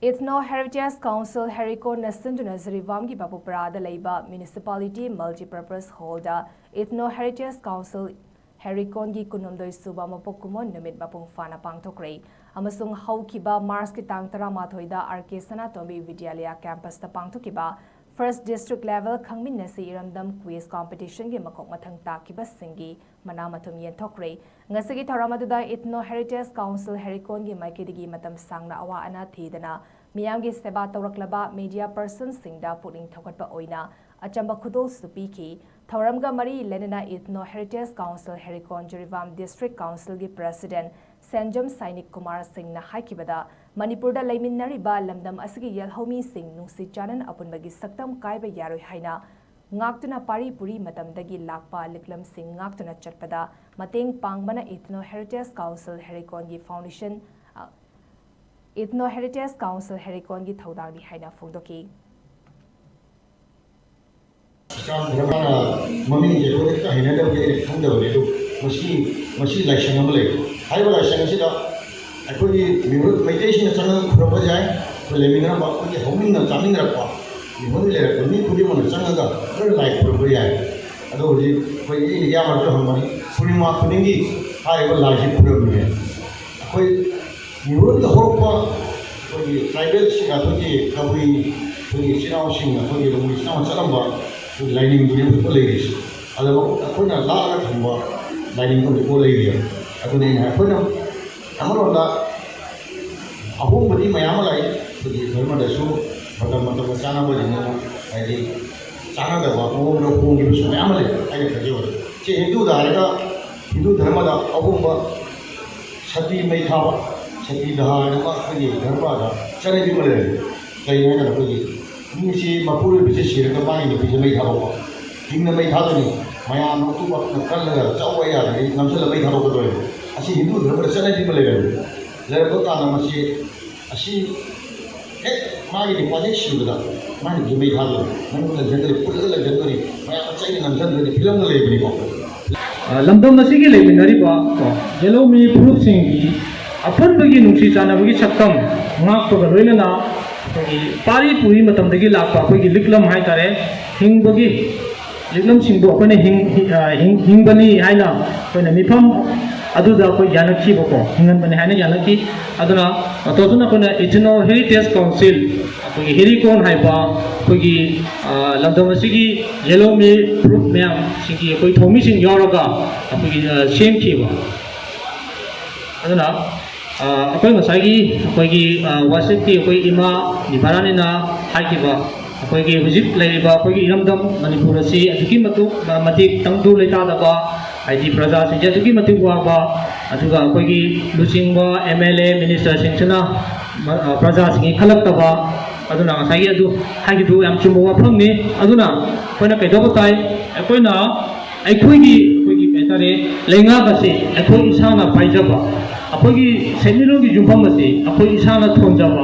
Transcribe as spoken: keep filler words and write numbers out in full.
Ethno Heritage Council ꯍꯦꯔꯤꯀꯣꯟꯅ ꯁꯤꯟꯗꯨꯅ ꯖꯤꯔꯤꯕꯥꯝꯒꯤ ꯕꯥꯕꯨꯄꯔꯥꯗ ꯂꯩꯕ Municipality Multipurpose Hallꯗ Ethno Heritage Council ꯍꯦꯔꯤꯀꯣꯟꯒꯤ ꯀꯨꯟꯍꯨꯝꯗꯣꯏ ꯁꯨꯕ ꯃꯄꯣꯛ ꯀꯨꯝꯑꯣꯟ ꯅꯨꯃꯤꯠ ꯃꯄꯨꯡ ꯐꯥꯅ ꯄꯥꯡꯊꯣꯛꯈ꯭ꯔꯦ ꯑꯃꯁꯨꯡ ꯍꯧꯈꯤꯕ ꯃꯥꯔꯆꯀꯤ ꯇꯥꯡ ꯇꯔꯥꯃꯥꯊꯣꯏꯗ R K ꯁꯅꯥꯇꯣꯝꯕꯤ ꯕꯤꯗ꯭ꯌꯥꯂꯌꯥ ꯀꯦꯝꯄꯁꯇ ꯄꯥꯡꯊꯣꯛꯈꯤꯕ First District Level ꯈꯪꯃꯤꯟꯅꯁꯤ ꯏꯔꯝꯗꯝ Quiz Competitionꯒꯤ ꯃꯀꯣꯛ ꯃꯊꯪ ꯇꯥꯈꯤꯕꯁꯤꯡꯒꯤ ꯃꯅꯥ ꯃꯊꯨꯝ ꯌꯦꯟꯊꯣꯛꯈ꯭ꯔꯦ꯫ ꯉꯁꯤꯒꯤ ꯊꯧꯔꯝ ꯑꯗꯨꯗ Ethno Heritage Council ꯍꯦꯔꯤꯀꯣꯟꯒꯤ ꯃꯥꯏꯀꯩꯗꯒꯤ ꯃꯇꯝ ꯁꯥꯡꯅ ꯑꯋꯥ ꯑꯅꯥ ꯊꯤꯗꯅ ꯃꯤꯌꯥꯝꯒꯤ ꯁꯦꯕꯥ ꯇꯧꯔꯛꯂꯕ media personꯁꯤꯡꯗ ꯄꯨꯛꯅꯤꯡ ꯊꯧꯒꯠꯄ ꯑꯣꯏꯅ ꯑꯆꯝꯕ ꯈꯨꯗꯣꯜꯁꯨ ꯄꯤꯈꯤ꯫ ꯊꯧꯔꯝꯒ ꯃꯔꯤ ꯂꯩꯅꯅ Ethno Heritage Council ꯍꯦꯔꯤꯀꯣꯟ Jiribam District Councilꯒꯤ President ꯁꯦꯟꯖꯝ ꯁꯥꯏꯅꯤꯛ ꯀꯨꯃꯥꯔ ꯁꯤꯡꯅ ꯍꯥꯏꯈꯤꯕꯗ, ꯃꯅꯤꯄꯨꯔꯗ ꯂꯩꯃꯤꯟꯅꯔꯤꯕ ꯂꯝꯗꯝ ꯑꯁꯤꯒꯤ ꯌꯦꯜꯍꯧꯃꯤꯁꯤꯡ ꯅꯨꯡꯁꯤ ꯆꯥꯟꯅꯅ ꯑꯄꯨꯟꯕꯒꯤ ꯁꯛꯇꯝ ꯀꯥꯏꯕ ꯌꯥꯔꯣꯏ ꯍꯥꯏꯅ ꯉꯥꯛꯇꯨꯅ ꯄꯥꯔꯤ ꯄꯨꯔꯤ ꯃꯇꯝꯗꯒꯤ ꯂꯥꯛꯄ ꯂꯤꯛꯂꯝꯁꯤꯡ ꯉꯥꯛꯇꯨꯅ ꯆꯠꯄꯗ ꯃꯇꯦꯡ ꯄꯥꯡꯕꯅ Ethno Heritage Council ꯍꯦꯔꯤꯀꯣꯟꯒꯤ foundation, ꯑ, Ethno Heritage Council ꯍꯦꯔꯤꯀꯣꯟꯒꯤ ꯊꯧꯗꯥꯡꯅꯤ ꯍꯥꯏꯅ ꯐꯣꯡꯗꯣꯛꯈꯤ꯫ ꯏꯁꯂꯥꯝ ꯙꯔꯃꯅ ꯃꯃꯤꯡꯁꯦ ꯑꯩꯈꯣꯏꯗ ꯈꯤꯇꯪ ꯍꯩꯅꯗꯕꯒꯤ ꯑꯩꯅ ꯈꯪꯗꯕꯅꯦ꯫ ꯑꯗꯨ ꯃꯁꯤ, ꯃꯁꯤ ꯂꯥꯏꯁꯪ ꯑꯃ ꯂꯩ꯫ ꯍꯥꯏꯔꯤꯕ ꯂꯥꯏꯁꯪ ꯑꯁꯤꯗ ꯑꯩꯈꯣꯏꯒꯤ ꯃꯤꯑꯣꯏ ꯃꯩꯇꯩꯁꯤꯡꯅ ꯆꯪꯉꯒ ꯈꯨꯔꯨꯝꯕ ꯌꯥꯏ꯫ ꯑꯩꯈꯣꯏ ꯂꯩꯃꯤꯟꯅꯔꯝꯕ, ꯑꯩꯈꯣꯏꯒꯤ ꯍꯧꯃꯤꯟꯅ ꯆꯥꯃꯤꯟꯅꯔꯛꯄ, ꯃꯤꯍꯨꯠ ꯂꯩꯔꯛꯄ ꯃꯤ ꯈꯨꯗꯤꯡꯃꯛꯅ ꯆꯪꯉꯒ ꯂꯣꯏꯅ ꯂꯥꯏ ꯈꯨꯔꯨꯝꯕ ꯌꯥꯏ꯫ ꯑꯗꯣ ꯍꯧꯖꯤꯛ ꯑꯩꯈꯣꯏ ꯏꯌꯥꯝꯕꯗꯁꯨ ꯍꯪꯕꯅꯤ, ꯄꯨꯔꯅꯤꯃꯥ ꯈꯨꯗꯤꯡꯒꯤ ꯍꯥꯏꯔꯤꯕ ꯂꯥꯏꯁꯤ ꯈꯨꯔꯨꯝꯃꯤꯅꯦ꯫ ꯑꯩꯈꯣꯏ ꯃꯤꯑꯣꯏꯕꯗ ꯍꯧꯔꯛꯄ ꯑꯩꯈꯣꯏꯒꯤ ꯇ꯭ꯔꯥꯏꯕꯦꯜꯁꯤꯡ, ꯑꯩꯈꯣꯏꯒꯤ ꯀꯕꯨꯏ, ꯑꯩꯈꯣꯏꯒꯤ ꯏꯆꯤꯜ ꯏꯅꯥꯎꯁꯤꯡ, ꯑꯩꯈꯣꯏꯒꯤ ꯂꯣꯡꯕꯤ ꯏꯆꯤꯜ ꯏꯅꯥꯎ ꯆꯠꯂꯝꯕ ꯑꯩꯈꯣꯏꯒꯤ ꯂꯥꯏꯅꯤꯡꯗꯨꯅꯤ ꯍꯧꯖꯤꯛ ꯂꯩꯔꯤꯁꯤ꯫ ꯑꯗꯨꯕꯨ ꯑꯩꯈꯣꯏꯅ ꯂꯥꯠꯂꯒ ꯊꯝꯕ ꯂꯥꯏꯅꯤꯡ ꯍꯧꯖꯤꯛꯐꯥꯎ ꯂꯩꯔꯤꯌꯦ꯫ ꯑꯗꯨꯅ ꯑꯩꯅ, ꯑꯩꯈꯣꯏꯅ ꯑꯃꯔꯣꯝꯗ ꯑꯍꯣꯡꯕꯗꯤ ꯃꯌꯥꯝ ꯑꯃ ꯂꯥꯛꯏ꯫ ꯑꯩꯈꯣꯏꯒꯤ ꯙꯔꯃꯗꯁꯨ ꯃꯇꯝ ꯃꯇꯝꯒ ꯆꯥꯅꯕ ꯂꯩꯅ, ꯍꯥꯏꯗꯤ ꯆꯥꯅꯗꯕ ꯃꯑꯣꯡꯗ ꯍꯣꯡꯈꯤꯕꯁꯨ ꯃꯌꯥꯝ ꯑꯃ ꯂꯩ꯫ ꯑꯩꯅ ꯈꯟꯖꯕꯗ ꯁꯤ ꯍꯤꯟꯗꯨꯗ ꯍꯥꯏꯔꯒ ꯍꯤꯟꯗꯨ ꯙꯔꯃꯗ ꯑꯍꯣꯡꯕ ꯁꯇꯤ ꯃꯩ ꯊꯥꯕ, ꯁꯇꯤ ꯗꯥꯍ ꯍꯥꯏꯅ ꯑꯃ ꯑꯩꯈꯣꯏꯒꯤ ꯙꯔꯃꯗ ꯆꯠꯅꯕꯤ ꯑꯃ ꯂꯩꯔꯝꯃꯤ꯫ ꯀꯩꯅꯣ ꯍꯥꯏꯀꯥꯟꯗ ꯑꯩꯈꯣꯏꯒꯤ ꯃꯤꯁꯤ ꯃꯄꯨꯔꯣꯏꯕꯁꯤ ꯁꯤꯔꯒ ꯃꯥꯒꯤ ꯅꯨꯄꯤꯁꯦ ꯃꯩ ꯊꯥꯗꯣꯛꯄ, ꯍꯤꯡꯅ ꯃꯩ ꯊꯥꯗꯣꯏꯅꯤ꯫ ꯃꯌꯥꯝ ꯃꯇꯨ ꯃꯄꯨꯅ ꯀꯜꯂꯒ ꯆꯥꯎꯕ ꯌꯥꯗ꯭ꯔꯗꯤ ꯅꯝꯁꯤꯜꯂ ꯃꯩ ꯊꯥꯗꯣꯛꯀꯗꯣꯏꯅꯤ꯫ ꯑꯁꯤ ꯍꯤꯟꯗꯨ ꯙꯔꯃꯗ ꯆꯠꯅꯕꯤ ꯑꯃ ꯂꯩꯔꯝꯃꯤ꯫ ꯂꯩꯔꯝꯕ ꯀꯥꯟꯗ ꯃꯁꯤ ꯑꯁꯤ ꯍꯦꯛ ꯃꯥꯒꯤ ꯅꯨꯄꯥꯁꯦ ꯁꯤꯕꯗ ꯃꯥꯒꯤ ꯅꯨꯄꯤ ꯃꯩ ꯊꯥꯗꯣꯏꯅꯤ, ꯃꯅꯨꯡꯗ ꯂꯪꯁꯤꯟꯗꯣꯏꯅꯤ, ꯄꯨꯜꯂꯒ ꯂꯪꯁꯤꯟꯗꯣꯏꯅꯤ, ꯃꯌꯥꯝ ꯆꯩꯅ ꯅꯝꯁꯤꯟꯗꯣꯏꯅꯤ, ꯐꯤꯂꯝꯒ ꯂꯩꯕꯅꯤꯀꯣ꯫ ꯂꯝꯗꯝ ꯑꯁꯤꯒꯤ ꯂꯩꯃꯤꯟꯅꯔꯤꯕ ꯀꯣ ꯌꯦꯜꯍꯧꯃꯤ ꯐꯨꯔꯨꯞꯁꯤꯡꯒꯤ ꯑꯄꯨꯟꯕꯒꯤ ꯅꯨꯡꯁꯤ ꯆꯥꯟꯅꯕꯒꯤ ꯁꯛꯇꯝ ꯉꯥꯛꯄꯒ ꯂꯣꯏꯅꯅ ꯑꯩꯈꯣꯏꯒꯤ ꯄꯥꯔꯤ ꯄꯨꯔꯤ ꯃꯇꯝꯗꯒꯤ ꯂꯥꯛꯄ ꯑꯩꯈꯣꯏꯒꯤ ꯂꯤꯛꯂꯝ ꯍꯥꯏꯇꯥꯔꯦ, ꯍꯤꯡꯕꯒꯤ ꯂꯤꯛꯂꯝꯁꯤꯡꯕꯨ ꯑꯩꯈꯣꯏꯅ ꯍꯤꯡ-, ꯍꯤꯡ-, ꯑ, ꯍꯤꯡ-, ꯍꯤꯡꯕꯅꯤ ꯍꯥꯏꯅ ꯑꯩꯈꯣꯏꯅ ꯃꯤꯐꯝ ꯑꯗꯨꯗ ꯑꯩꯈꯣꯏ ꯌꯥꯅꯈꯤꯕꯀꯣ, ꯍꯤꯡꯍꯟꯕꯅꯤ ꯍꯥꯏꯅ ꯌꯥꯅꯈꯤ꯫ ꯑꯗꯨꯅ ꯃꯇꯧ ꯑꯁꯨꯝꯅ ꯑꯩꯈꯣꯏꯅ Ethno Heritage Council, ꯑꯩꯈꯣꯏꯒꯤ ꯍꯦꯔꯤꯀꯣꯟ ꯍꯥꯏꯕ ꯑꯩꯈꯣꯏꯒꯤ, ꯑ, ꯂꯝꯗꯝ ꯑꯁꯤꯒꯤ ꯌꯦꯜꯍꯧꯃꯤ ꯐꯨꯔꯨꯞ ꯃꯌꯥꯝꯁꯤꯡꯒꯤ ꯑꯩꯈꯣꯏ ꯊꯧꯃꯤꯁꯤꯡ ꯌꯥꯎꯔꯒ ꯑꯩꯈꯣꯏꯒꯤ, ꯑ, ꯁꯦꯝꯈꯤꯕ꯫ ꯑꯗꯨꯅ, ꯑ, ꯑꯩꯈꯣꯏ ꯉꯁꯥꯏꯒꯤ ꯑꯩꯈꯣꯏꯒꯤ, ꯑ, ꯋꯥꯁꯤꯞꯀꯤ ꯑꯩꯈꯣꯏ ꯏꯃꯥ ꯅꯤꯕꯥꯔꯥꯅꯤꯅ ꯍꯥꯏꯈꯤꯕ, ꯑꯩꯈꯣꯏꯒꯤ ꯍꯧꯖꯤꯛ ꯂꯩꯔꯤꯕ ꯑꯩꯈꯣꯏꯒꯤ ꯏꯔꯝꯗꯝ ꯃꯅꯤꯄꯨꯔ ꯑꯁꯤ ꯑꯗꯨꯛꯀꯤ ꯃꯇꯤꯛ, ꯑ, ꯃꯇꯤꯛ ꯇꯪꯗꯨ ꯂꯩꯇꯥꯗꯕ, ꯍꯥꯏꯗꯤ ꯄ꯭ꯔꯖꯥꯁꯤꯡꯁꯦ ꯑꯗꯨꯛꯀꯤ ꯃꯇꯤꯛ ꯋꯥꯕ, ꯑꯗꯨꯒ ꯑꯩꯈꯣꯏꯒꯤ ꯂꯨꯆꯤꯡꯕ ꯑꯦꯝ ꯑꯦꯜ ꯑꯦ, ꯃꯤꯅꯤꯁꯇꯔꯁꯤꯡꯁꯤꯅ, ꯑ, ꯄ꯭ꯔꯖꯥꯁꯤꯡꯒꯤ ꯈꯜꯂꯛꯇꯕ꯫ ꯑꯗꯨꯅ ꯉꯁꯥꯏꯒꯤ ꯑꯗꯨ ꯍꯥꯏꯈꯤꯕꯗꯨ ꯌꯥꯝ ꯆꯨꯝꯕ ꯋꯥꯐꯝꯅꯤ꯫ ꯑꯗꯨꯅ ꯑꯩꯈꯣꯏꯅ ꯀꯩꯗꯧꯕ ꯇꯥꯏ? ꯑꯩꯈꯣꯏꯅ ꯑꯩꯈꯣꯏꯒꯤ, ꯑꯩꯈꯣꯏꯒꯤ ꯀꯩ ꯍꯥꯏꯇꯥꯔꯦ, ꯂꯩꯉꯥꯛ ꯑꯁꯤ ꯑꯩꯈꯣꯏ ꯏꯁꯥꯅ ꯄꯥꯏꯖꯕ, ꯑꯩꯈꯣꯏꯒꯤ ꯁꯦꯟꯃꯤꯠꯂꯣꯟꯒꯤ ꯌꯨꯝꯐꯝ ꯑꯁꯤ ꯑꯩꯈꯣꯏ ꯏꯁꯥꯅ ꯊꯣꯟꯖꯕ,